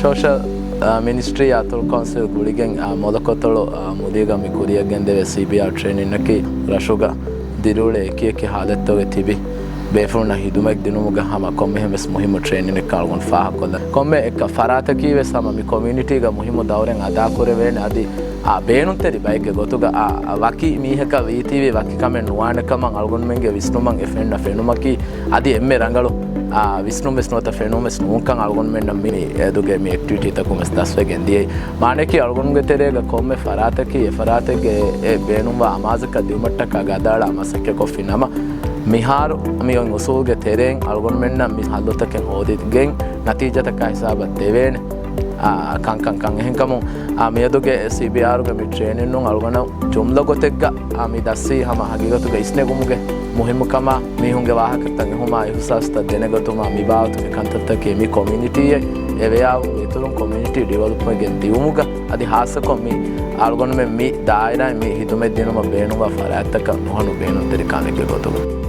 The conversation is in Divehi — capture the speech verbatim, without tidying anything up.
ސޯޝަލް މިނިސްޓްރީ އަތޮޅު ކައުންސިލް ގުޅިގެން އާ، މޮލޮކޮތޮޅު އާ، މުދީގަ މި ކުރިޔަށް ގެންދެވޭ ސީބީއާރް ޓްރޭނިންއަކީ ރަށުގަ ދިރިއުޅޭ އެކިއެކި ހާލަތްތަކުގަ ތިބި ބޭފުޅުންނަށް ހިދުމަތް ދިނުމުގެ ހަމަ ކޮންމެހެން ވެސް މުހިއްމު ޓްރޭނިންއެއް އަޅުގަނޑު ފާހަގަކޮށްލަން. ކޮންމެ އެއްކަ ފަރާތަކީ ވެސް ހަމަ މި ކޮމިއުނިޓީގަ މުހިއްމު ދައުރެއް އަދާކުރެވޭނެ. އަދި އާ، ބޭނުންތެރި ބައެއްގެ ގޮތުގަ އާ، ވަކި މީހަކަށް ވީތީވި ވަކި ކަމެއް ނުވާނެ ކަމަށް އަޅުގަނޑުމެންގެ ވިސްނުމަށް އެ ފެންނަ ފެނުމަކީ އަދި އެންމެ ރަނގަޅު އާ، ވިސްނުން ވެސް ނުވަތަ ފެނުން ވެސް ނޫންކަން އަޅުގަނޑުމެންނަށް މި އެދުގެ މި އެކްޓިވިޓީތަކުން ވެސް ދަސްވެގެން ދިޔައީ. މާނައަކީ އަޅުގަނޑުގެ ތެރޭގަ ކޮންމެ ފަރާތަކީ އެ ފަރާތެއްގެ އެ ބޭނުންވާ އަމާޒަކަށް ދިއުމަށްޓަކާ ގަދައަޅާ މަސައްކަތްކޮށްފި ނަމަ، މިހާރު މި އޮތް އުސޫލުގެ ތެރެއިން އަޅުގަނޑުމެންނަށް މި ހައްލުތަކެއް ހޯދިގެން ނަތީޖާތަކާ ހިސާބަށް ދެވޭނެ. އާ، ކަންކަން ކަން. އެހެންކަމުން އާ، މިއަދުގެ ސީބީއާރުގެ މި ޓްރޭނިން އަޅުގަނޑަށް ޖުމްލަ ގޮތެއްގަ އާ، މި ދައްސީ ހަމަ ހަގީގަތުގަ އިސްނެގުމުގެ މުހިއްމުކަމާ، މީހުންގެ ވާހަކަތައް އެހުމާ، އިހުސާސްތައް ދެނެގަތުމާ، މި ބާވަތުގެ ކަންތައްތަކީ މި ކޮމިއުނިޓީއެއް އެވެޔާވުމުގެ އިތުރުން ކޮމިއުނިޓީ ޑިވެލޮޕްމަންޓް ދިއުމުގަ އަދި ހާއްސަކޮށް މި އަޅުގަނޑުމެން މި ދާއިރާއިން މި ހިދުމަތް ދިނުމަށް ބޭނުންވާ ފަރާތްތަކަށް ނުހަނު ބޭނުންތެރި ކަމެއްގެ ގޮތުގަ.